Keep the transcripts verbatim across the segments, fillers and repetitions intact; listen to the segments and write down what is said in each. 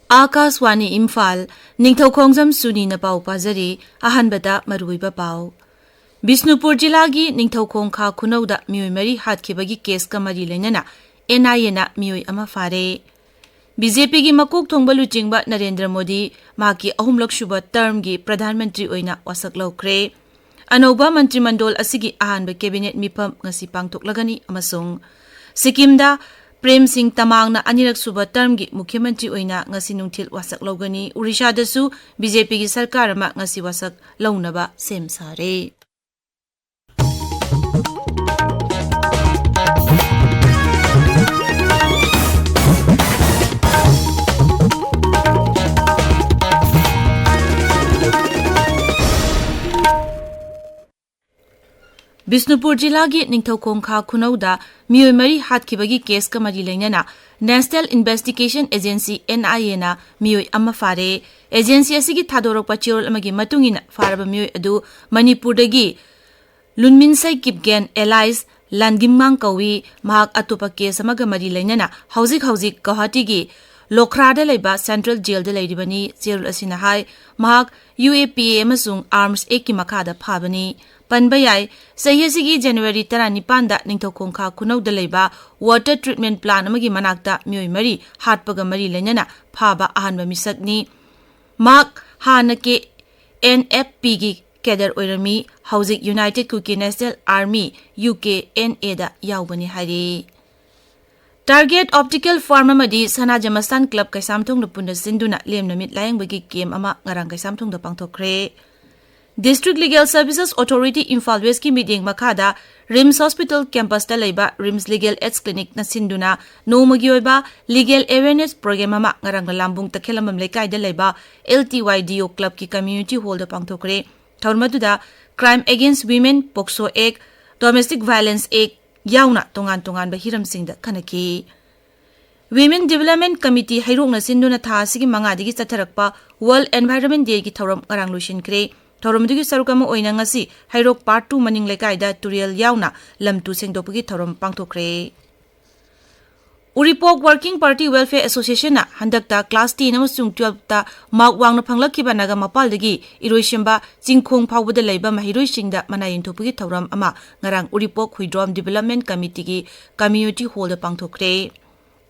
ꯑꯥꯀꯥꯁꯋꯥꯅꯤ ꯏꯝꯐꯥꯜ, ꯅꯤꯡꯊꯧꯈꯣꯡꯖꯝ ꯁꯨꯅꯤꯅ ꯄꯥꯎ ꯄꯥꯖꯔꯤ꯫ ꯑꯍꯥꯟꯕꯗ ꯃꯔꯨꯑꯣꯏꯕ ꯄꯥꯎ꯫ ꯕꯤꯁꯅꯨꯄꯨꯔ ꯖꯤꯂꯥꯒꯤ ꯅꯤꯡꯊꯧꯈꯣꯡ ꯈꯥ ꯈꯨꯅꯧꯗ ꯃꯤꯑꯣꯏ ꯃꯔꯤ ꯍꯥꯠꯈꯤꯕꯒꯤ ꯀꯦꯁꯀ ꯃꯔꯤ ꯂꯩꯅꯅ ꯑꯦꯟ ꯑꯥꯏ ꯑꯦꯅ ꯃꯤꯑꯣꯏ ꯑꯃ ꯐꯥꯔꯦ꯫ ꯕꯤ ꯖꯦ ꯄꯤꯒꯤ ꯃꯀꯣꯛ ꯊꯣꯡꯕ ꯂꯨꯆꯤꯡꯕ ꯅꯔꯦꯟꯗ꯭ꯔ ꯃꯣꯗꯤ ꯃꯍꯥꯛꯀꯤ ꯑꯍꯨꯝꯂꯛ ꯁꯨꯕ ꯇꯔꯝꯒꯤ ꯄ꯭ꯔꯙꯥꯟ ꯃꯟꯇ꯭ꯔꯤ ꯑꯣꯏꯅ ꯋꯥꯁꯛ ꯂꯧꯈ꯭ꯔꯦ꯫ ꯑꯅꯧꯕ ꯃꯟꯇ꯭ꯔꯤ ꯃꯟꯗꯣꯜ ꯑꯁꯤꯒꯤ ꯑꯍꯥꯟꯕ ꯀꯦꯕꯤꯅꯦꯠ ꯃꯤꯐꯝ ꯉꯁꯤ ꯄꯥꯡꯊꯣꯛꯂꯒꯅꯤ ꯑꯃꯁꯨꯡ ꯁꯤꯛꯀꯤꯝꯗ ꯄ꯭ꯔꯦꯝ ꯁꯤꯡ ꯇꯃꯥꯡꯅ ꯑꯅꯤꯔꯛ ꯁꯨꯕ ꯇꯔꯝꯒꯤ ꯃꯨꯈ꯭ꯌ ꯃꯟꯇ꯭ꯔꯤ ꯑꯣꯏꯅ ꯉꯁꯤ ꯅꯨꯡꯊꯤꯜ ꯋꯥꯁꯛ ꯂꯧꯒꯅꯤ꯫ ꯑꯣꯔꯤꯁꯥꯗꯁꯨ ꯕꯤ ꯖꯦ ꯄꯤꯒꯤ ꯁꯔꯀꯥꯔ ꯑꯃ ꯉꯁꯤ ꯋꯥꯁꯛ ꯂꯧꯅꯕ ꯁꯦꯝ ꯁꯥꯔꯦ꯫ ꯕꯤꯁꯅꯨꯄꯨꯔ ꯖꯤꯂꯥꯒꯤ ꯅꯤꯡꯊꯧꯈꯣꯡ ꯈꯥ ꯈꯨꯅꯧꯗ ꯃꯤꯑꯣꯏ ꯃꯔꯤ ꯍꯥꯠꯈꯤꯕꯒꯤ ꯀꯦꯁꯀ ꯃꯔꯤ ꯂꯩꯅꯅ National Investigation Agency, ꯑꯦꯟ ꯑꯥꯏ ꯑꯦꯅ ꯃꯤꯑꯣꯏ ꯑꯃ ꯐꯥꯔꯦ꯫ ꯑꯦꯖꯦꯟꯁꯤ ꯑꯁꯤꯒꯤ ꯊꯥꯗꯣꯔꯛꯄ ꯆꯦꯔꯣꯜ ꯑꯃꯒꯤ ꯃꯇꯨꯡ ꯏꯟꯅ ꯐꯥꯔꯕ ꯃꯤꯑꯣꯏ ꯑꯗꯨ ꯃꯅꯤꯄꯨꯔꯗꯒꯤ ꯂꯨꯟꯃꯤꯟꯁꯩ ꯀꯤꯞꯒꯦꯟ alias ꯂꯥꯟꯒꯤꯝꯉꯥꯡ ꯀꯧꯏ꯫ ꯃꯍꯥꯛ ꯑꯇꯣꯞꯄ ꯀꯦꯁ ꯑꯃꯒ ꯃꯔꯤ ꯂꯩꯅꯅ ꯍꯧꯖꯤꯛ ꯍꯧꯖꯤꯛ ꯒꯧꯍꯥꯇꯤꯒꯤ ꯂꯣꯈ꯭ꯔꯥꯗ ꯂꯩꯕ ꯁꯦꯟꯇ꯭ꯔꯦꯜ ꯖꯦꯜꯗ ꯂꯩꯔꯤꯕꯅꯤ꯫ ꯆꯦꯔꯣꯜ ꯑꯁꯤꯅ ꯍꯥꯏ, ꯃꯍꯥꯛ ꯌꯨ ꯑꯦ ꯄꯤ ꯑꯦ ꯑꯃꯁꯨꯡ ꯑꯥꯔꯝꯁ ꯑꯦꯛꯀꯤ ꯃꯈꯥꯗ ꯐꯥꯕꯅꯤ꯫ ꯄꯟꯕ ꯌꯥꯏ, ꯆꯍꯤ ꯑꯁꯤꯒꯤ ꯖꯅꯋꯥꯔꯤ ꯇꯔꯥꯅꯤꯄꯥꯟꯗ ꯅꯤꯡꯊꯧꯈꯣꯡ ꯈꯥ ꯈꯨꯅꯧꯗ ꯂꯩꯕ water treatment plant ꯑꯃꯒꯤ ꯃꯅꯥꯛꯇ ꯃꯤꯑꯣꯏ ꯃꯔꯤ ꯍꯥꯠꯄꯒ ꯃꯔꯤ ꯂꯩꯅꯅ ꯐꯥꯕ ꯑꯍꯥꯟꯕ ꯃꯤꯁꯛꯅꯤ꯫ ꯃꯍꯥꯛ ꯍꯥꯟꯅ ꯀꯦ ꯑꯦꯟ ꯑꯦꯐ ꯄꯤꯒꯤ ꯀꯦꯗꯔ ꯑꯣꯏꯔꯝꯃꯤ, ꯍꯧꯖꯤꯛ United Kuki National Army, U K N ꯑꯦꯗ ꯌꯥꯎꯕꯅꯤ ꯍꯥꯏꯔꯤ꯫ Target Optical Firm ꯑꯃꯗꯤ ꯁꯅꯥ ꯖꯃꯁꯇꯥꯟ ꯀ꯭ꯂꯕ ꯀꯩꯁꯥꯝꯊꯣꯡꯗ ꯄꯨꯟꯅ ꯁꯤꯟꯗꯨꯅ ꯂꯦꯝꯅ ꯃꯤꯠ ꯂꯥꯌꯦꯡꯕꯒꯤ ꯀꯦꯝ ꯑꯃ ꯉꯔꯥꯡ ꯀꯩꯁꯥꯝꯊꯣꯡꯗ ꯄꯥꯡꯊꯣꯛꯈ꯭ꯔꯦ꯫ District Legal Services Authority Imphal ꯋꯦꯁꯀꯤ ꯃꯤꯠꯌꯦꯡ ꯃꯈꯥꯗ ꯔꯤꯝꯁ ꯍꯣꯁꯄꯤꯇꯥꯜ ꯀꯦꯝꯄꯁꯇ ꯂꯩꯕ ꯔꯤꯝꯁ ꯂꯤꯒꯦꯜ ꯑꯦꯗꯁ ꯀ꯭ꯂꯤꯅꯤꯛꯅ ꯁꯤꯟꯗꯨꯅ ꯅꯣꯡꯃꯒꯤ ꯑꯣꯏꯕ ꯂꯤꯒꯦꯜ ꯑꯦꯋꯦꯔꯅꯦꯁ ꯄ꯭ꯔꯣꯒ꯭ꯔꯥꯝ ꯑꯃ ꯉꯔꯥꯡ ꯂꯂꯥꯝꯕꯨꯡ ꯇꯈꯦꯂꯝꯕꯝ ꯂꯩꯀꯥꯏꯗ ꯂꯩꯕ ꯑꯦꯜ ꯇꯤ ꯋꯥꯏ ꯗꯤ ꯑꯣ ꯀ꯭ꯂꯕꯀꯤ ꯀꯝꯃ꯭ꯌꯨꯅꯤꯇꯤ ꯍꯣꯜꯗ ꯄꯥꯡꯊꯣꯛꯈ꯭ꯔꯦ꯫ ꯊꯧꯔꯝ ꯑꯗꯨꯗ Crime Against Women, POCSO Act, Domestic Violence Act ꯌꯥꯎꯅ ꯇꯣꯉꯥꯟ ꯇꯣꯉꯥꯟꯕ ꯍꯤꯔꯝꯁꯤꯡꯗ ꯈꯟꯅꯈꯤ꯫ Women Development Committee ꯍꯩꯔꯣꯛꯅ ꯁꯤꯟꯗꯨꯅ ꯊꯥ ꯑꯁꯤꯒꯤ ꯃꯉꯥꯗꯒꯤ ꯆꯠꯊꯔꯛꯄ World Environment Dayꯒꯤ ꯊꯧꯔꯝ ꯉꯔꯥꯡ ꯂꯣꯏꯁꯤꯟꯈ꯭ꯔꯦ꯫ ꯊꯧꯔꯝꯗꯨꯒꯤ ꯁꯔꯨꯛ ꯑꯃ ꯑꯣꯏꯅ ꯉꯁꯤ ꯍꯩꯔꯣꯛ Part two ꯃꯅꯤꯡ ꯂꯩꯀꯥꯏꯗ ꯇꯨꯔꯦꯜ ꯌꯥꯎꯅ ꯂꯝ ꯇꯨ ꯁꯦꯡꯗꯣꯛꯄꯒꯤ ꯊꯧꯔꯝ ꯄꯥꯡꯊꯣꯛꯈ꯭ꯔꯦ꯫ Uripok Working Party Welfare Association ꯅ ꯍꯟꯗꯛꯇ class ten ꯑꯃꯁꯨꯡ twelve ꯇ mark ꯋꯥꯡꯅ ꯐꯪꯂꯛꯈꯤꯕ ꯅꯥꯒꯥ ꯃꯄꯥꯜꯗꯒꯤ ꯏꯔꯣꯏꯁꯦꯝꯕ ꯆꯤꯡꯈꯣꯡ ꯐꯥꯎꯕꯗ ꯂꯩꯕ ꯃꯍꯩꯔꯣꯏꯁꯤꯡꯗ ꯃꯅꯥ ꯌꯦꯟꯊꯣꯛꯄꯒꯤ ꯊꯧꯔꯝ ꯑꯃ ꯉꯔꯥꯡ ꯎꯔꯤꯄꯣꯛ ꯍꯨꯏꯗ꯭ꯔꯣꯝ Development Committee ꯒꯤ Community Hall ꯗ ꯄꯥꯡꯊꯣꯛꯈ꯭ꯔꯦ꯫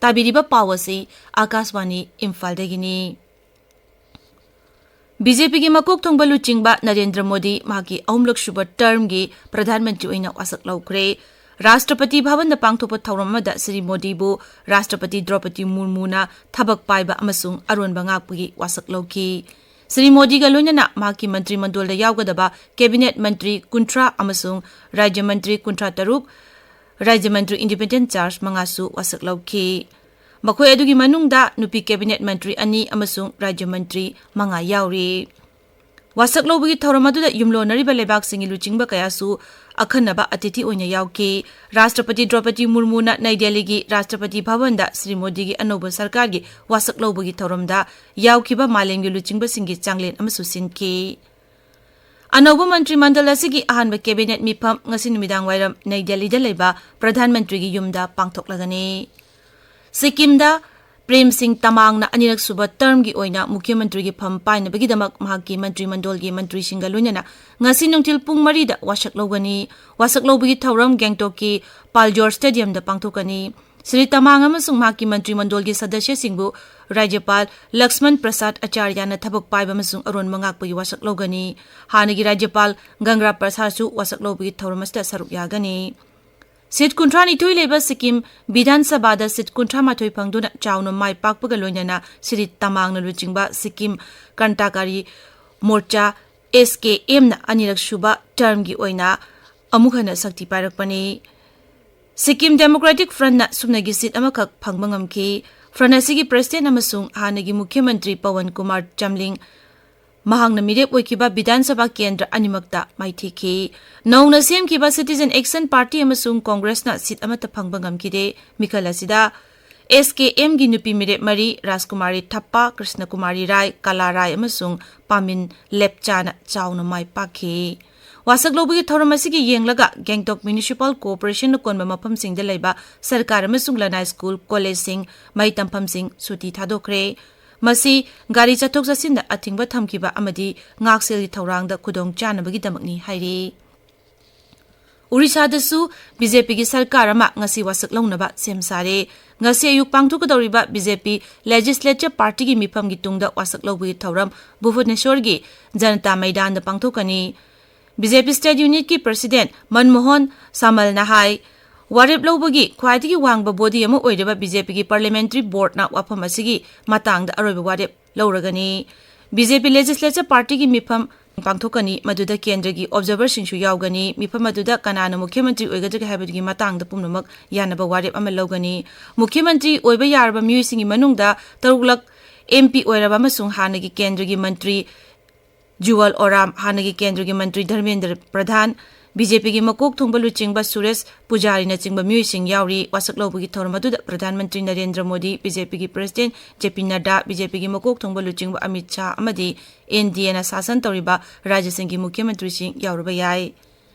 ꯇꯥꯕꯤꯔꯤꯕ ꯄꯥꯎ ꯑꯁꯤ ꯑꯥꯀꯥꯁꯕꯥꯅꯤ ꯏꯝꯐꯥꯜꯗꯒꯤꯅꯤ꯫ ꯕꯤ ꯖꯦ ꯄꯤꯒꯤ ꯃꯀꯣꯛ ꯊꯣꯡꯕ ꯂꯨꯆꯤꯡꯕ ꯅꯔꯦꯟꯗ꯭ꯔ ꯃꯣꯗꯤ ꯃꯍꯥꯛꯀꯤ ꯑꯍꯨꯝꯂꯛ ꯁꯨꯕ term ꯒꯤ ꯄ꯭ꯔꯙꯥꯟ ꯃꯟꯇ꯭ꯔꯤ ꯑꯣꯏꯅ ꯋꯥꯁꯛ ꯂꯧꯈ꯭ꯔꯦ꯫ ꯔꯥꯁꯇ꯭ꯔꯄꯇꯤ ꯚꯕꯟꯗ ꯄꯥꯡꯊꯣꯛꯄ ꯊꯧꯔꯝ ꯑꯃꯗ ꯁ꯭ꯔꯤ ꯃꯣꯗꯤꯕꯨ ꯔꯥꯁꯇ꯭ꯔꯄꯇꯤ ꯗ꯭ꯔꯧꯄꯗꯤ ꯃꯨꯔꯃꯨꯅ ꯊꯕꯛ ꯄꯥꯏꯕ ꯑꯃꯁꯨꯡ ꯑꯔꯣꯟꯕ ꯉꯥꯛꯄꯒꯤ ꯋꯥꯁꯛ ꯂꯧꯈꯤ꯫ ꯁ꯭ꯔꯤ ꯃꯣꯗꯤꯒ ꯂꯣꯏꯅꯅ ꯃꯍꯥꯛꯀꯤ ꯃꯟꯇ꯭ꯔꯤ ꯃꯟꯗꯣꯜꯗ ꯌꯥꯎꯒꯗꯕ cabinet ꯃꯟꯇ꯭ꯔꯤ ꯀꯨꯟꯊ꯭ꯔꯥ ꯑꯃꯁꯨꯡ ꯔꯥꯖ꯭ꯌ ꯃꯟꯇ꯭ꯔꯤ ꯀꯨꯟꯊ꯭ꯔꯥ ꯇꯔꯨꯛ, ꯔꯥꯖ꯭ꯌ ꯃꯟꯇ꯭ꯔꯤ independent charge ꯃꯉꯥꯁꯨ ꯋꯥꯁꯛ ꯂꯧꯈꯤ꯫ ꯃꯈꯣꯏ ꯑꯗꯨꯒꯤ ꯃꯅꯨꯡꯗ ꯅꯨꯄꯤ cabinet ꯃꯟꯇ꯭ꯔꯤ ꯑꯅꯤ ꯑꯃꯁꯨꯡ ꯔꯥꯖ꯭ꯌ ꯃꯟꯇ꯭ꯔꯤ ꯃꯉꯥ ꯌꯥꯎꯔꯤ꯫ ꯋꯥꯁꯛ ꯂꯧꯕꯒꯤ ꯊꯧꯔꯝ ꯑꯗꯨꯗ ꯌꯨꯝꯂꯣꯟꯅꯔꯤꯕ ꯂꯩꯕꯥꯛꯁꯤꯡꯒꯤ ꯂꯨꯆꯤꯡꯕ ꯀꯌꯥꯁꯨ ꯑꯈꯟꯅꯕ ꯑꯇꯤꯊꯤ ꯑꯣꯏꯅ ꯌꯥꯎꯈꯤ꯫ ꯔꯥꯁꯇ꯭ꯔꯄꯇꯤ ꯗ꯭ꯔꯧꯄꯗꯤ ꯃꯨꯔꯃꯨꯅ ꯅꯩ ꯗꯦꯜꯂꯤꯒꯤ ꯔꯥꯁꯇ꯭ꯔꯄꯇꯤ ꯚꯕꯟꯗ ꯁ꯭ꯔꯤ ꯃꯣꯗꯤꯒꯤ ꯑꯅꯧꯕ ꯁꯔꯀꯥꯔꯒꯤ ꯋꯥꯁꯛ ꯂꯧꯕꯒꯤ ꯊꯧꯔꯝꯗ ꯌꯥꯎꯈꯤꯕ ꯃꯥꯂꯦꯝꯒꯤ ꯂꯨꯆꯤꯡꯕꯁꯤꯡꯒꯤ ꯆꯥꯡꯂꯦꯟ ꯑꯃꯁꯨ ꯁꯤꯟꯈꯤ꯫ ꯑꯅꯧꯕ ꯃꯟꯇ꯭ꯔꯤ ꯃꯟꯗꯜ ꯑꯁꯤꯒꯤ ꯑꯍꯥꯟꯕ cabinet ꯃꯤꯐꯝ ꯉꯁꯤ ꯅꯨꯃꯤꯗꯥꯡ ꯋꯥꯏꯔꯝ ꯅꯩ ꯗꯦꯜꯂꯤꯗ ꯂꯩꯕ ꯄ꯭ꯔꯙꯥꯟ ꯃꯟꯇ꯭ꯔꯤꯒꯤ ꯌꯨꯝꯗ ꯄꯥꯡꯊꯣꯛꯂꯒꯅꯤ꯫ ꯁꯤꯛꯀꯤꯝꯗ ꯄ꯭ꯔꯦꯝ ꯁꯤꯡ ꯇꯃꯥꯡꯅ ꯑꯅꯤꯔꯛ ꯁꯨꯕ term ꯒꯤ ꯑꯣꯏꯅ ꯃꯨꯈ꯭ꯌ ꯃꯟꯇ꯭ꯔꯤꯒꯤ ꯐꯝ ꯄꯥꯏꯅꯕꯒꯤꯗꯃꯛ ꯃꯍꯥꯛꯀꯤ ꯃꯟꯇ꯭ꯔꯤ ꯃꯟꯗꯣꯜꯒꯤ ꯃꯟꯇ꯭ꯔꯤꯁꯤꯡꯒ ꯂꯣꯏꯅꯅ ꯉꯁꯤ ꯅꯨꯡꯊꯤꯜ ꯄꯨꯡ ꯃꯔꯤꯗ ꯋꯥꯁꯛ ꯂꯧꯒꯅꯤ꯫ ꯋꯥꯁꯛ ꯂꯧꯕꯒꯤ ꯊꯧꯔꯝ ꯒꯦꯡꯇꯣꯛꯀꯤ ꯄꯥꯜꯖꯣꯔ Stadium ꯗ ꯄꯥꯡꯊꯣꯛꯀꯅꯤ꯫ ꯁ꯭ꯔꯤ ꯇꯃꯥꯡ ꯑꯃꯁꯨꯡ ꯃꯍꯥꯛꯀꯤ ꯃꯟꯇ꯭ꯔꯤ ꯃꯟꯗꯣꯜꯒꯤ ꯁꯗꯁ꯭ꯌꯁꯤꯡꯕꯨ ꯔꯥꯖ꯭ꯌꯄꯥꯜ ꯂꯛꯁꯃꯟ ꯄ꯭ꯔꯁꯥꯗ ꯑꯆꯥꯔꯌꯥꯅ ꯊꯕꯛ ꯄꯥꯏꯕ ꯑꯃꯁꯨꯡ ꯑꯔꯣꯟꯕ ꯉꯥꯛꯄꯒꯤ ꯋꯥꯁꯛ ꯂꯧꯒꯅꯤ꯫ ꯍꯥꯟꯅꯒꯤ ꯔꯥꯖ꯭ꯌꯄꯥꯜ ꯒꯪꯒ꯭ꯔꯥ ꯄ꯭ꯔꯁꯥꯗꯁꯨ ꯋꯥꯁꯛ ꯂꯧꯕꯒꯤ ꯊꯧꯔꯝ ꯑꯁꯤꯗ ꯁꯔꯨꯛ ꯌꯥꯒꯅꯤ꯫ Seat ꯀꯨꯟꯊ꯭ꯔꯥ ꯅꯤꯊꯣꯏ ꯂꯩꯕ ꯁꯤꯛꯀꯤꯝ ꯕꯤꯙꯥꯟ ꯁꯚꯥꯗ seat ꯀꯨꯟꯊ꯭ꯔꯥ ꯃꯥꯊꯣꯏ ꯐꯪꯗꯨꯅ ꯆꯥꯎꯅ ꯃꯥꯏ ꯄꯥꯛꯄꯒ ꯂꯣꯏꯅꯅ ꯁ꯭ꯔꯤ ꯇꯃꯥꯡꯅ ꯂꯨꯆꯤꯡꯕ ꯁꯤꯛꯀꯤꯝ ꯀ꯭ꯔꯥꯟꯇꯤꯀꯥꯔꯤ ꯃꯣꯔꯆꯥ, S K M ꯅ ꯑꯅꯤꯔꯛ ꯁꯨꯕ term ꯒꯤ ꯑꯣꯏꯅ ꯑꯃꯨꯛ ꯍꯟꯅ ꯁꯛꯇꯤ ꯄꯥꯏꯔꯛꯄꯅꯤ꯫ ꯁꯤꯛꯀꯤꯝ Democratic Front ꯅ ꯁꯨꯞꯅꯒꯤ seat ꯑꯃꯈꯛ ꯐꯪꯕ ꯉꯝꯈꯤ꯫ Front ꯑꯁꯤꯒꯤ president ꯑꯃꯁꯨꯡ ꯍꯥꯟꯅꯒꯤ ꯃꯨꯈ꯭ꯌ ꯃꯟꯇ꯭ꯔꯤ ꯄꯋꯟ ꯀꯨꯃꯥꯔ ꯆꯝꯂꯤꯡ ꯃꯍꯥꯛꯅ ꯃꯤꯔꯦꯞ ꯑꯣꯏꯈꯤꯕ ꯕꯤꯙꯥꯟ ꯁꯚꯥ ꯀꯦꯟꯗ꯭ꯔ ꯑꯅꯤꯃꯛꯇ ꯃꯥꯏꯊꯤꯈꯤ꯫ ꯅꯧꯅ ꯁꯦꯝꯈꯤꯕ Citizen Action Party ꯑꯃꯁꯨꯡ ꯀꯣꯡꯒ꯭ꯔꯦꯁꯅ seat ꯑꯃꯠꯇ ꯐꯪꯕ ꯉꯝꯈꯤꯗꯦ꯫ ꯃꯤꯈꯜ ꯑꯁꯤꯗ S K M ꯒꯤ ꯅꯨꯄꯤ ꯃꯤꯔꯦꯞ ꯃꯔꯤ, ꯔꯥꯖꯀꯨꯃꯥꯔꯤ ꯊꯞꯄꯥ, ꯀ꯭ꯔꯤꯁꯅꯀꯨꯃꯥꯔꯤ ꯔꯥꯏ, ꯀꯂꯥ ꯔꯥꯏ ꯑꯃꯁꯨꯡ ꯄꯥꯃꯤꯟ ꯂꯦꯞꯆꯥꯅ ꯆꯥꯎꯅ ꯃꯥꯏ ꯄꯥꯛꯈꯤ꯫ ꯋꯥꯁꯛ ꯂꯧꯕꯒꯤ ꯊꯧꯔꯝ ꯑꯁꯤꯒꯤ ꯌꯦꯡꯂꯒ ꯒꯦꯡꯇꯣꯛ ꯃ꯭ꯌꯨꯅꯤꯁꯤꯄꯥꯜ ꯀꯣꯔꯄꯣꯔꯦꯁꯟꯅ ꯀꯣꯟꯕ ꯃꯐꯝꯁꯤꯡꯗ ꯂꯩꯕ ꯁꯔꯀꯥꯔ ꯑꯃꯁꯨꯡ ꯂꯅꯥꯏ ꯁ꯭ꯀꯨꯜ, ꯀꯣꯂꯦꯖꯁꯤꯡ, ꯃꯍꯩ ꯇꯝꯐꯝꯁꯤꯡ ꯁꯨꯇꯤ ꯊꯥꯗꯣꯛꯈ꯭ꯔꯦ꯫ ꯃꯁꯤ ꯒꯥꯔꯤ ꯆꯠꯊꯣꯛ ꯆꯠꯁꯤꯟꯗ ꯑꯊꯤꯡꯕ ꯊꯝꯈꯤꯕ ꯑꯃꯗꯤ ꯉꯥꯛꯁꯦꯜꯒꯤ ꯊꯧꯔꯥꯡꯗ ꯈꯨꯗꯣꯡ ꯆꯥꯅꯕꯒꯤꯗꯃꯛꯅꯤ ꯍꯥꯏꯔꯤ꯫ ꯎꯔꯤꯁꯥꯗꯁꯨ ꯕꯤ ꯖꯦ ꯄꯤꯒꯤ ꯁꯔꯀꯥꯔ ꯑꯃ ꯉꯁꯤ ꯋꯥꯁꯛ ꯂꯧꯅꯕ ꯁꯦꯝ ꯁꯥꯔꯦ꯫ ꯉꯁꯤ ꯑꯌꯨꯛ ꯄꯥꯡꯊꯣꯛꯀꯗꯧꯔꯤꯕ ꯕꯤ ꯖꯦ ꯄꯤ ꯂꯦꯖꯤꯁꯂꯦꯆꯔ ꯄꯥꯔꯇꯤꯒꯤ ꯃꯤꯐꯝꯒꯤ ꯇꯨꯡꯗ ꯋꯥꯁꯛ ꯂꯧꯕꯒꯤ ꯊꯧꯔꯝ ꯚꯨꯕꯅꯦꯁꯣꯔꯒꯤ ꯖꯅꯇꯥ ꯃꯩꯗꯥꯟꯗ ꯄꯥꯡꯊꯣꯛꯀꯅꯤ꯫ ꯕꯤ ꯖꯦ ꯄꯤ ꯁ꯭ꯇꯦꯠ ꯌꯨꯅꯤꯠꯀꯤ ꯄ꯭ꯔꯁꯤꯗꯦꯟꯠ ꯃꯟꯃꯣꯍꯟ ꯁꯥꯃꯜꯅ ꯍꯥꯏ, ꯋꯥꯔꯦꯞ ꯂꯧꯕꯒꯤ ꯈ꯭ꯋꯥꯏꯗꯒꯤ ꯋꯥꯡꯕ ꯕꯣꯗꯤ ꯑꯃ ꯑꯣꯏꯔꯤꯕ ꯕꯤ ꯖꯦ ꯄꯤꯒꯤ ꯄꯥꯔꯂꯤꯌꯥꯃꯦꯟꯇꯔꯤ ꯕꯣꯔꯗꯅ ꯋꯥꯐꯝ ꯑꯁꯤꯒꯤ ꯃꯇꯥꯡꯗ ꯑꯔꯣꯏꯕ ꯋꯥꯔꯦꯞ ꯂꯧꯔꯒꯅꯤ꯫ ꯕꯤ ꯖꯦ ꯄꯤ ꯂꯦꯖꯤꯁꯂꯦꯆꯔ ꯄꯥꯔꯇꯤꯒꯤ ꯃꯤꯐꯝ ꯄꯥꯡꯊꯣꯛꯀꯅꯤ, ꯃꯗꯨꯗ ꯀꯦꯟꯗ꯭ꯔꯒꯤ ꯑꯣꯕꯖꯔꯚꯔꯁꯤꯡꯁꯨ ꯌꯥꯎꯒꯅꯤ꯫ ꯃꯤꯐꯝ ꯑꯗꯨꯗ ꯀꯅꯥꯅ ꯃꯨꯈ꯭ꯌ ꯃꯟꯇ꯭ꯔꯤ ꯑꯣꯏꯒꯗꯒꯦ ꯍꯥꯏꯕꯗꯨꯒꯤ ꯃꯇꯥꯡꯗ ꯄꯨꯝꯅꯃꯛ ꯌꯥꯅꯕ ꯋꯥꯔꯦꯞ ꯑꯃ ꯂꯧꯒꯅꯤ꯫ ꯃꯨꯈ꯭ꯌ ꯃꯟꯇ꯭ꯔꯤ ꯑꯣꯏꯕ ꯌꯥꯔꯕ ꯃꯤꯑꯣꯏꯁꯤꯡꯒꯤ ꯃꯅꯨꯡꯗ ꯇꯔꯨꯛꯂꯛ ꯑꯦꯝ ꯄꯤ ꯑꯣꯏꯔꯕ ꯑꯃꯁꯨꯡ ꯍꯥꯟꯅꯒꯤ ꯀꯦꯟꯗ꯭ꯔꯒꯤ ꯃꯟꯇ꯭ꯔꯤ ꯖꯨꯋꯜ ꯑꯣꯔꯥꯝ, ꯍꯥꯟꯅꯒꯤ ꯀꯦꯟꯗ꯭ꯔꯒꯤ ꯃꯟꯇ꯭ꯔꯤ ꯙꯔꯃꯦꯟꯗ꯭ꯔ ꯄ꯭ꯔꯙꯥꯟ, ꯕꯤ ꯖꯦ ꯄꯤꯒꯤ ꯃꯀꯣꯛ ꯊꯣꯡꯕ ꯂꯨꯆꯤꯡꯕ ꯁꯨꯔꯦꯁ ꯄꯨꯖꯥꯔꯤꯅꯆꯤꯡꯕ ꯃꯤꯑꯣꯏꯁꯤꯡ ꯌꯥꯎꯔꯤ꯫ ꯋꯥꯁꯛ ꯂꯧꯕꯒꯤ ꯊꯧꯔꯝ ꯑꯗꯨꯗ ꯄ꯭ꯔꯙꯥꯟ ꯃꯟꯇ꯭ꯔꯤ ꯅꯔꯦꯟꯗ꯭ꯔ ꯃꯣꯗꯤ, ꯕꯤ ꯖꯦ ꯄꯤꯒꯤ ꯄ꯭ꯔꯁꯤꯗꯦꯟꯠ ꯖꯦ ꯄꯤ ꯅꯗ꯭ꯗꯥ, ꯕꯤ ꯖꯦ ꯄꯤꯒꯤ ꯃꯀꯣꯛ ꯊꯣꯡꯕ ꯂꯨꯆꯤꯡꯕ ꯑꯃꯤꯠ ꯁꯥꯍ ꯑꯃꯗꯤ ꯑꯦꯟ ꯗꯤ ꯑꯦꯅ ꯁꯥꯁꯟ ꯇꯧꯔꯤꯕ ꯔꯥꯖ꯭ꯌꯁꯤꯡꯒꯤ ꯃꯨꯈ꯭ꯌ ꯃꯟꯇ꯭ꯔꯤꯁꯤꯡ ꯌꯥꯎꯔꯨꯕ ꯌꯥꯏ꯫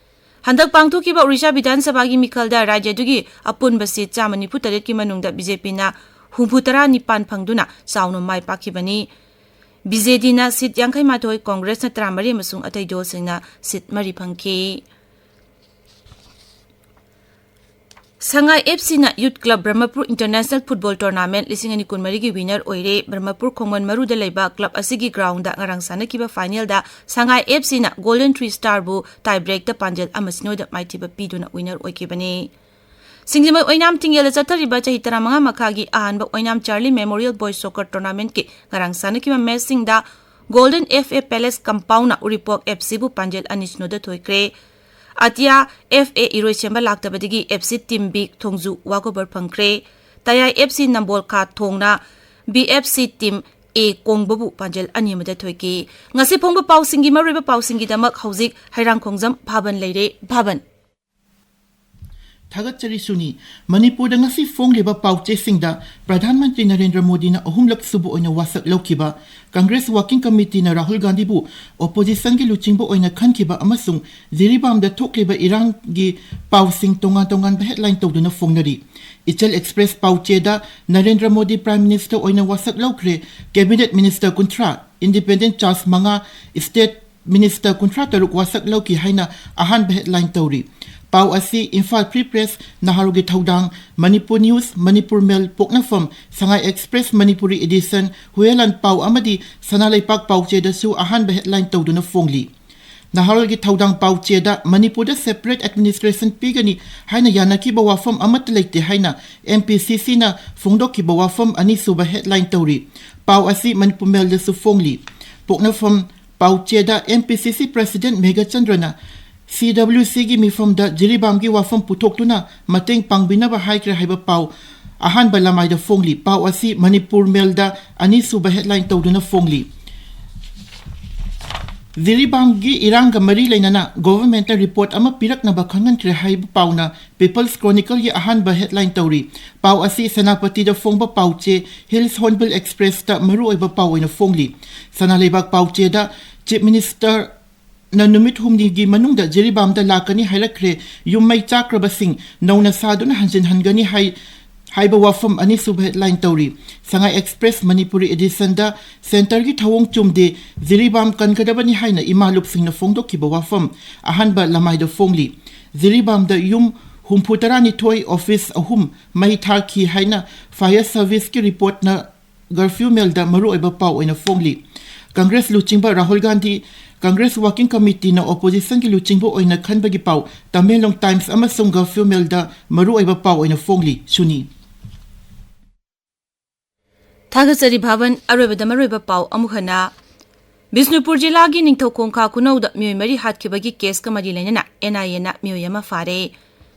ꯍꯟꯗꯛ ꯄꯥꯡꯊꯣꯛꯈꯤꯕ ꯑꯣꯔꯤꯁꯥ ꯕꯤꯙꯥꯟ ꯁꯚꯥꯒꯤ ꯃꯤꯈꯜꯗ ꯔꯥꯖ꯭ꯌ ꯑꯗꯨꯒꯤ ꯑꯄꯨꯟꯕ ꯁꯤꯠ ꯆꯥꯝꯃ ꯅꯤꯐꯨ ꯇꯔꯦꯠꯀꯤ ꯃꯅꯨꯡꯗ ꯕꯤ ꯖꯦ ꯄꯤꯅ ꯍꯨꯝꯐꯨ ꯇꯔꯥ ꯅꯤꯄꯥꯟ ꯐꯪꯗꯨꯅ ꯆꯥꯎꯅ ꯃꯥꯏ ꯄꯥꯛꯈꯤꯕꯅꯤ꯫ ꯕꯤ ꯖꯦ ꯗꯤꯅ ꯁꯤꯠ ꯌꯥꯡꯈꯩ ꯃꯥꯊꯣꯏ, ꯀꯣꯡꯒ꯭ꯔꯦꯁꯅ ꯇꯔꯥꯃꯔꯤ ꯑꯃꯁꯨꯡ ꯑꯇꯩ ꯗꯜꯁꯤꯡꯅ ꯁꯤꯠ ꯃꯔꯤ ꯐꯪꯈꯤ꯫ ꯁꯉꯥꯏ ꯑꯦꯐ ꯁꯤꯅ ꯌꯨꯠ club Brahmapur international football tournament ꯂꯤꯁꯤꯡ ꯑꯅꯤ ꯀꯨꯟꯃꯔꯤꯒꯤ ꯋꯤꯅꯔ ꯑꯣꯏꯔꯦ꯫ ꯕ꯭ꯔꯍꯃꯄꯨꯔ ꯈꯣꯡꯃꯟ ꯃꯔꯨꯗ ꯂꯩꯕ ꯀ꯭ꯂꯕ ꯑꯁꯤꯒꯤ ꯒ꯭ꯔꯥꯎꯟꯗ ꯉꯔꯥꯡ ꯁꯥꯟꯅꯈꯤꯕ ꯐꯥꯏꯅꯦꯜꯗ ꯁꯉꯥꯏ ꯑꯦꯐ ꯁꯤꯅ ꯒꯣꯜꯗꯟ ꯊ꯭ꯔꯤ ꯁ꯭ꯇꯥꯔꯕꯨ ꯇꯥꯏ ꯕ꯭ꯔꯦꯛꯇ ꯄꯥꯟꯖꯜ ꯑꯃ ꯁꯤꯅꯣꯗ ꯃꯥꯏꯊꯤꯕ ꯄꯤꯗꯨꯅ ꯋꯤꯅꯔ ꯑꯣꯏꯈꯤꯕꯅꯤ꯫ ꯁꯤꯡꯖꯃꯩ ꯑꯣꯏꯅꯥꯝ ꯊꯤꯡꯉꯦꯜꯗ ꯆꯠꯊꯔꯤꯕ ꯆꯍꯤ ꯇꯔꯥꯃꯉꯥ ꯃꯈꯥꯒꯤ ꯑꯍꯥꯟꯕ ꯑꯣꯏꯅꯥꯝ ꯆꯥꯔꯂꯤ ꯃꯦꯃꯣꯔꯤꯌꯦꯜ ꯕꯣꯏꯁ ꯁꯣꯀꯔ ꯇꯣꯔꯅꯥꯃꯦꯟꯠꯀꯤ ꯉꯔꯥꯡ ꯁꯥꯟꯅꯈꯤꯕ ꯃꯦꯆꯁꯤꯡꯗ golden F A palace ꯀꯝꯄꯥꯎꯟꯅ Uripok F ꯁꯤꯕꯨ ꯄꯥꯟꯖꯜ ꯑꯅꯤ ꯁꯤꯅꯣꯗ ꯊꯣꯏꯈ꯭ꯔꯦ꯫ ꯑꯇꯤꯌꯥ F A ꯏꯔꯣꯏꯁꯦꯝꯕ ꯂꯥꯛꯇꯕꯗꯒꯤ F C team B ꯊꯣꯡꯖꯨ ꯋꯥꯛꯑꯣꯚꯔ ꯐꯪꯈ꯭ꯔꯦ꯫ ꯇꯌꯥꯏ ꯑꯦꯐ ꯁꯤ ꯅꯝꯕꯣꯜ ꯈꯥ ꯊꯣꯡꯅ ꯕꯤ ꯑꯦꯐ ꯁꯤ ꯇꯤꯝ ꯑꯦ ꯀꯣꯡꯕꯕꯨ ꯄꯥꯟꯖꯜ ꯑꯅꯤ ꯑꯃꯗ ꯊꯣꯏꯈꯤ꯫ ꯉꯁꯤ ꯐꯣꯡꯕ ꯄꯥꯎꯁꯤꯡꯒꯤ ꯃꯔꯨꯑꯣꯏꯕ ꯄꯥꯎꯁꯤꯡꯒꯤꯗꯃꯛ ꯍꯧꯖꯤꯛ ꯍꯩꯔꯥꯡꯈꯣꯡꯖꯝ ꯚꯥꯕꯟ ꯂꯩꯔꯦ꯫ ꯚꯥꯕꯟ꯫ ꯊꯥꯒꯠꯆꯔꯤ ꯁꯨꯅꯤ꯫ ꯃꯅꯤꯄꯨꯔꯗ ꯉꯁꯤ ꯐꯣꯡꯂꯤꯕ ꯄꯥꯎꯆꯦꯁꯤꯡꯗ ꯄ꯭ꯔꯙꯥꯟ ꯃꯟꯇ꯭ꯔꯤ ꯅꯔꯦꯟꯗ꯭ꯔ ꯃꯣꯗꯤꯅ ꯑꯍꯨꯝꯂꯛ ꯁꯨꯕ ꯑꯣꯏꯅ ꯋꯥꯁꯛ ꯂꯧꯈꯤꯕ, ꯀꯪꯒ꯭ꯔꯦꯁ ꯋꯥꯔꯀꯤꯡ ꯀꯃꯤꯇꯤꯅ ꯔꯥꯍꯨꯜ ꯒꯥꯟꯙꯤꯕꯨ ꯑꯣꯄꯣꯖꯤꯁꯟꯒꯤ ꯂꯨꯆꯤꯡꯕ ꯑꯣꯏꯅ ꯈꯟꯈꯤꯕ ꯑꯃꯁꯨꯡ ꯖꯤꯔꯤꯕꯥꯝꯗ ꯊꯣꯛꯂꯤꯕ ꯏꯔꯥꯡꯒꯤ ꯄꯥꯎꯁꯤꯡ ꯇꯣꯉꯥꯟ ꯇꯣꯉꯥꯟꯕ ꯍꯦꯗꯂꯥꯏꯟ ꯇꯧꯗꯨꯅ ꯐꯣꯡꯅꯔꯤ꯫ ꯏꯆꯜ ꯑꯦꯛꯁꯄ꯭ꯔꯦꯁ ꯄꯥꯎꯆꯦꯗ ꯅꯔꯦꯟꯗ꯭ꯔ ꯃꯣꯗꯤ ꯄ꯭ꯔꯥꯏꯝ ꯃꯤꯅꯤꯁꯇꯔ ꯑꯣꯏꯅ ꯋꯥꯁꯛ ꯂꯧꯈ꯭ꯔꯦ, ꯀꯦꯕꯤꯅꯦꯠ ꯃꯤꯅꯤꯁꯇꯔ ꯀꯨꯟꯊ꯭ꯔꯥ, ꯏꯟꯗꯤꯄꯦꯟꯗꯦꯟ ꯆꯥꯔꯖ ꯃꯉꯥ, ꯁ꯭ꯇꯦꯠ ꯃꯤꯅꯤꯁꯇꯔ ꯀꯨꯟꯊ꯭ꯔꯥ ꯇꯔꯨꯛ ꯋꯥꯁꯛ ꯂꯧꯈꯤ ꯍꯥꯏꯅ ꯑꯍꯥꯟꯕ ꯍꯦꯗꯂꯥꯏꯟ ꯇꯧꯔꯤ꯫ ꯄꯥꯎ ꯑꯁꯤ ꯏꯝꯐꯥꯜ ꯐ꯭ꯔꯤ ꯄ꯭ꯔꯦꯁ, ꯅꯍꯥꯔꯣꯜꯒꯤ ꯊꯧꯗꯥꯡ, ꯃꯅꯤꯄꯨꯔ ꯅ꯭ꯌꯨꯁ, ꯃꯅꯤꯄꯨꯔ ꯃꯦꯜ, ꯄꯣꯛꯅꯐꯝ, ꯁꯉꯥꯏ ꯑꯦꯛꯁꯄ꯭ꯔꯦꯁ ꯃꯅꯤꯄꯨꯔꯤ ꯏꯗꯤꯁꯟ, ꯍꯨꯌꯦꯂꯥꯟ ꯄꯥꯎ ꯑꯃꯗꯤ ꯁꯅꯥ ꯂꯩꯄꯥꯛ ꯄꯥꯎꯆꯦꯗꯁꯨ ꯑꯍꯥꯟꯕ ꯍꯦꯗꯂꯥꯏꯟ ꯇꯧꯗꯨꯅ ꯐꯣꯡꯂꯤ꯫ ꯅꯍꯥꯔꯣꯜꯒꯤ ꯊꯧꯗꯥꯡ ꯄꯥꯎꯆꯦꯗ ꯃꯅꯤꯄꯨꯔꯗ ꯁꯦꯄꯔꯦꯠ ꯑꯦꯗꯃꯤꯅꯤꯁꯇ꯭ꯔꯦꯁꯟ ꯄꯤꯒꯅꯤ ꯍꯥꯏꯅ ꯌꯥꯅꯈꯤꯕ ꯋꯥꯐꯝ ꯑꯃꯠꯇ ꯂꯩꯇꯦ ꯍꯥꯏꯅ ꯑꯦꯝ ꯄꯤ ꯁꯤ ꯁꯤꯅ ꯐꯣꯡꯗꯣꯛꯈꯤꯕ ꯋꯥꯐꯝ ꯑꯅꯤꯁꯨꯕ ꯍꯦꯗꯂꯥꯏꯟ ꯇꯧꯔꯤ꯫ ꯄꯥꯎ ꯑꯁꯤ ꯃꯅꯤꯄꯨꯔ ꯃꯦꯜꯗꯁꯨ ꯐꯣꯡꯂꯤ꯫ ꯄꯣꯛꯅꯐꯝ ꯄꯥꯎꯆꯦꯗ ꯑꯦꯝ ꯄꯤ ꯁꯤ ꯁꯤ ꯄ꯭ꯔꯦꯁꯤꯗꯦꯟꯠ ꯃꯦꯘꯆꯟꯗ꯭ꯔꯅ ꯁꯤ ꯗꯕ꯭ꯂꯤꯎ ꯁꯤꯒꯤ ꯃꯤꯐꯝꯗ ꯖꯤꯔꯤꯕꯥꯝꯒꯤ ꯋꯥꯐꯝ ꯄꯨꯊꯣꯛꯇꯨꯅ ꯃꯇꯦꯡ ꯄꯥꯡꯕꯤꯅꯕ ꯍꯥꯏꯈ꯭ꯔꯦ ꯍꯥꯏꯕ ꯄꯥꯎ ꯑꯍꯥꯟꯕ ꯂꯃꯥꯏꯗ ꯐꯣꯡꯂꯤ꯫ ꯄꯥꯎ ꯑꯁꯤ ꯃꯅꯤꯄꯨꯔ ꯃꯦꯜꯗ ꯑꯅꯤꯁꯨꯕ ꯍꯦꯗꯂꯥꯏꯟ ꯇꯧꯗꯨꯅ ꯐꯣꯡꯂꯤ꯫ ꯖꯤꯔꯤꯕꯥꯝꯒꯤ ꯏꯔꯥꯡꯒ ꯃꯔꯤ ꯂꯩꯅꯅ ꯒꯣꯚꯔꯟꯃꯦꯟꯠꯇ ꯔꯤꯄꯣꯔꯠ ꯑꯃ ꯄꯤꯔꯛꯅꯕ ꯈꯪꯍꯟꯈ꯭ꯔꯦ ꯍꯥꯏꯕ ꯄꯥꯎꯅ ꯄꯤꯄꯜꯁ ꯀ꯭ꯔꯣꯅꯤꯀꯜꯒꯤ ꯑꯍꯥꯟꯕ ꯍꯦꯗꯂꯥꯏꯟ ꯇꯧꯔꯤ꯫ ꯄꯥꯎ ꯑꯁꯤ ꯁꯦꯅꯥꯄꯇꯤꯗ ꯐꯣꯡꯕ ꯄꯥꯎꯆꯦ ꯍꯤꯜꯁ ꯍꯣꯔꯟꯕꯤꯜ ꯑꯦꯛꯁꯄ꯭ꯔꯦꯁꯇ ꯃꯔꯨꯑꯣꯏꯕ ꯄꯥꯎ ꯑꯣꯏꯅ ꯐꯣꯡꯂꯤ꯫ ꯁꯅꯥ ꯂꯩꯕꯥꯛ ꯄꯥꯎꯆꯦꯗ ꯆꯤꯐ ꯃꯤꯅꯤꯁꯇꯔꯅ ꯅꯨꯃꯤꯠ ꯍꯨꯝꯅꯤꯒꯤ ꯃꯅꯨꯡꯗ ꯖꯤꯔꯤꯕꯥꯝꯗ ꯂꯥꯛꯀꯅꯤ ꯍꯥꯏꯔꯛꯈ꯭ꯔꯦ, ꯌꯨꯝ ꯃꯩ ꯆꯥꯛꯈ꯭ꯔꯕꯁꯤꯡ ꯅꯧꯅ ꯁꯥꯗꯨꯅ ꯍꯟꯖꯤꯟꯍꯟꯒꯅꯤ ꯍꯥꯏ, ꯍꯥꯏꯕ ꯋꯥꯐꯝ ꯑꯅꯤꯁꯨꯕ ꯍꯦꯗꯂꯥꯏꯟ ꯇꯧꯔꯤ꯫ ꯁꯉꯥꯏ ꯑꯦꯛꯁꯄ꯭ꯔꯦꯁ ꯃꯅꯤꯄꯨꯔꯤ ꯏꯗꯤꯁꯟꯗ ꯁꯦꯟꯇꯔꯒꯤ ꯊꯧꯑꯣꯡ ꯆꯨꯝꯗꯦ, ꯖꯤꯔꯤꯕꯥꯝ ꯀꯟꯒꯗꯕꯅꯤ ꯍꯥꯏꯅ ꯏꯃꯥ ꯂꯨꯞꯁꯤꯡꯅ ꯐꯣꯡꯗꯣꯛꯈꯤꯕ ꯋꯥꯐꯝ ꯑꯍꯥꯟꯕ ꯂꯃꯥꯏꯗ ꯐꯣꯡꯂꯤ꯫ ꯖꯤꯔꯤꯕꯥꯝꯗ ꯌꯨꯝ ꯍꯨꯝꯐꯨ ꯇꯔꯥꯅꯤꯊꯣꯏ, ꯑꯣꯐꯤꯁ ꯑꯍꯨꯝ ꯃꯩ ꯊꯥꯈꯤ ꯍꯥꯏꯅ ꯐꯥꯌꯔ ꯁꯔꯚꯤꯁꯀꯤ ꯔꯤꯄꯣꯔꯠꯅ ꯒꯜꯐ ꯃꯦꯜꯗ ꯃꯔꯨꯑꯣꯏꯕ ꯄꯥꯎ ꯑꯣꯏꯅ ꯐꯣꯡꯂꯤ꯫ ꯀꯪꯒ꯭ꯔꯦꯁ ꯂꯨꯆꯤꯡꯕ ꯔꯥꯍꯨꯜ ꯒꯥꯟꯙꯤ ꯀꯪꯒ꯭ꯔꯦꯁ ꯋꯥꯔꯀꯤꯡ ꯀꯃꯤꯇꯤꯅ ꯑꯣꯄꯣꯖꯤꯁꯟꯒꯤ ꯂꯨꯆꯤꯡꯕ ꯑꯣꯏꯅ ꯈꯟꯕꯒꯤ ꯄꯥꯎ ꯇꯃꯦꯡꯂꯣꯡ ꯇꯥꯏꯝꯁ ꯑꯃꯁꯨꯡ ꯒꯜꯐ ꯃꯦꯜꯗ ꯃꯔꯨꯑꯣꯏꯕ ꯄꯥꯎ ꯑꯣꯏꯅ ꯐꯣꯡꯂꯤ꯫ ꯁꯨꯅꯤ꯫ ꯊꯥꯒꯠꯆꯔꯤ ꯚꯥꯕꯟ꯫ ꯑꯔꯣꯏꯕꯗ ꯃꯔꯨꯑꯣꯏꯕ ꯄꯥꯎ ꯑꯃꯨꯛ ꯍꯟꯅ꯫ ꯕꯤꯁꯅꯨꯄꯨꯔ ꯖꯤꯂꯥꯒꯤ ꯅꯤꯡꯊꯧꯈꯣꯡ ꯈꯥ ꯈꯨꯅꯧꯗ ꯃꯤꯑꯣꯏ ꯃꯔꯤ ꯍꯥꯠꯈꯤꯕꯒꯤ ꯀꯦꯁꯀ ꯃꯔꯤ ꯂꯩꯅꯅ ꯑꯦꯟ ꯑꯥꯏ ꯑꯦꯅ ꯃꯤꯑꯣꯏ ꯑꯃ ꯐꯥꯔꯦ꯫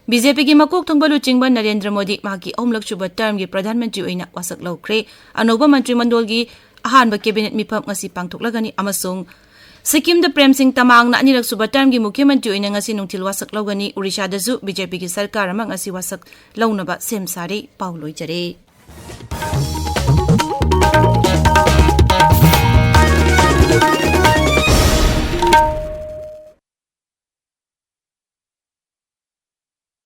ꯕꯤ ꯖꯦ ꯄꯤꯒꯤ ꯃꯀꯣꯛ ꯊꯣꯡꯕ ꯂꯨꯆꯤꯡꯕ ꯅꯔꯦꯟꯗ꯭ꯔ ꯃꯣꯗꯤ ꯃꯍꯥꯛꯀꯤ ꯑꯍꯨꯝꯂꯛ ꯁꯨꯕ ꯇꯔꯝꯒꯤ ꯄ꯭ꯔꯙꯥꯟ ꯃꯟꯇ꯭ꯔꯤ ꯑꯣꯏꯅ ꯋꯥꯁꯛ ꯂꯧꯈ꯭ꯔꯦ꯫ ꯑꯅꯧꯕ ꯃꯟꯇ꯭ꯔꯤ ꯃꯟꯗꯣꯜꯒꯤ ꯑꯍꯥꯟꯕ ꯀꯦꯕꯤꯅꯦꯠ ꯃꯤꯐꯝ ꯉꯁꯤ ꯄꯥꯡꯊꯣꯛꯂꯒꯅꯤ ꯑꯃꯁꯨꯡ ꯁꯤꯛꯀꯤꯝꯗ ꯄ꯭ꯔꯦꯝ ꯁꯤꯡ ꯇꯃꯥꯡꯅ ꯑꯅꯤꯔꯛ ꯁꯨꯕ ꯇꯔꯝꯒꯤ ꯃꯨꯈ꯭ꯌ ꯃꯟꯇ꯭ꯔꯤ ꯑꯣꯏꯅ ꯉꯁꯤ ꯅꯨꯡꯊꯤꯜ ꯋꯥꯁꯛ ꯂꯧꯒꯅꯤ꯫ ꯑꯣꯔꯤꯁꯥꯗꯁꯨ ꯕꯤ ꯖꯦ ꯄꯤꯒꯤ ꯁꯔꯀꯥꯔ ꯑꯃ ꯉꯁꯤ ꯋꯥꯁꯛ ꯂꯧꯅꯕ ꯁꯦꯝ ꯁꯥꯔꯤ꯫ ꯄꯥꯎ ꯂꯣꯏꯖꯔꯦ꯫